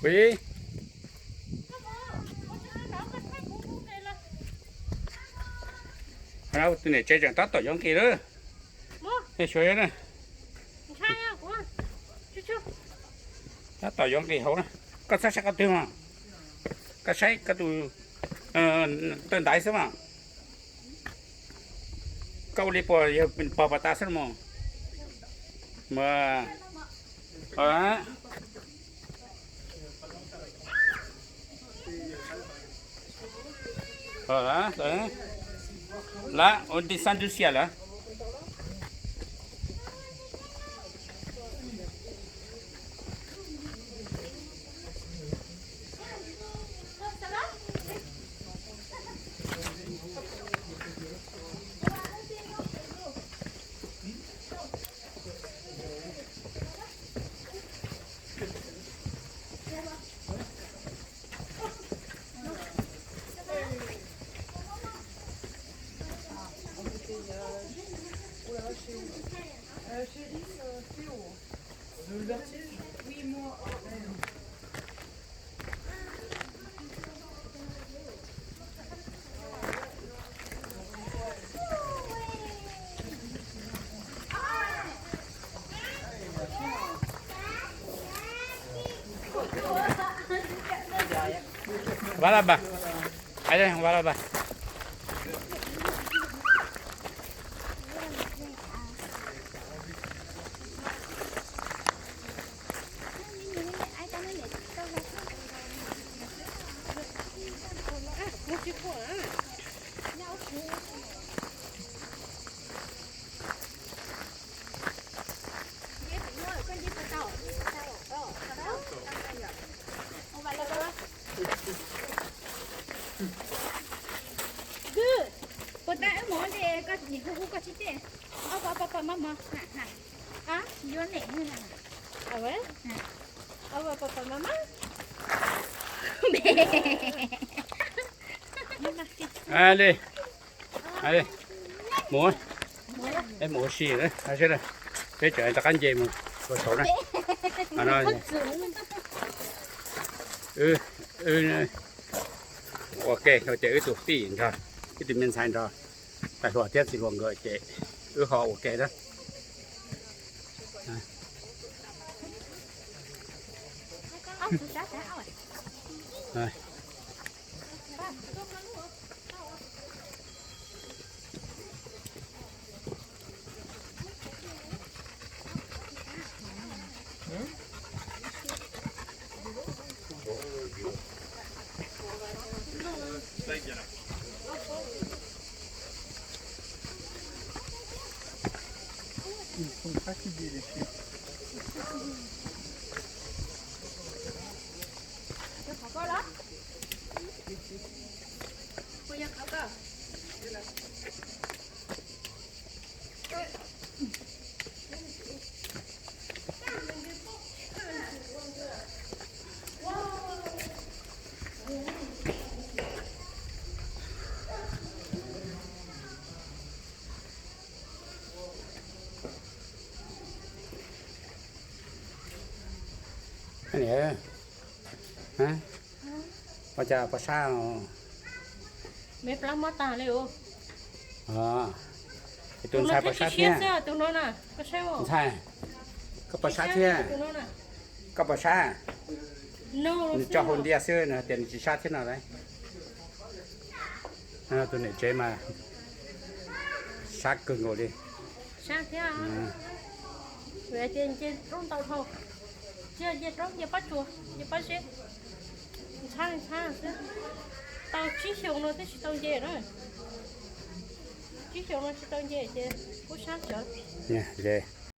Tus niam tsev tseem tab tom yuav nqis lawm. Suav tab tom yuav nqis hauv na. Koj txhob saib qhov twg mas, koj saib koj tus taw ntaiv xwb mas. Koj ua li puas yog pog pas tas xwb mas. Lawm, ua ti xab ntub xiam lawm. Vas la ba. Ai, vas la ba. Puas tas wb mus ntej koj nim hu hu koj tsis teb. Ob pab pab pab mab mab. Yuav nem. Ob pab pab pab mab mab. Li, mus, mus ua si, peb tseem rov qab nce mus ua saud na. Ua ke ces wb tus tij nrog, wb tus me ntxhais nrog tais hluas thiab txiv hluas nkawd ces wb ho ua ke na. Ua cas pos sab? Me plab mob tag li. Tus ntxhais pos sab thiab. Tus no na, ntxhais, koj pos sab thiab. Koj pos sab. Nws tso hauv ntiaj xwb, nws hais tias nws tsis sab thiab no lauj. Tus niam tsev mas sab kawg nkaus li. Sab thiab. Vim tias nce roob ntau dhau, tsis yog nce roob, nce pob tsuas, nce pob zeb, ntxhab ntxhab xwb. Tau tsib xyoos no twb tsis tau nce na. Tsib xyoos no tsis tau nce ces kuj sab tsawv.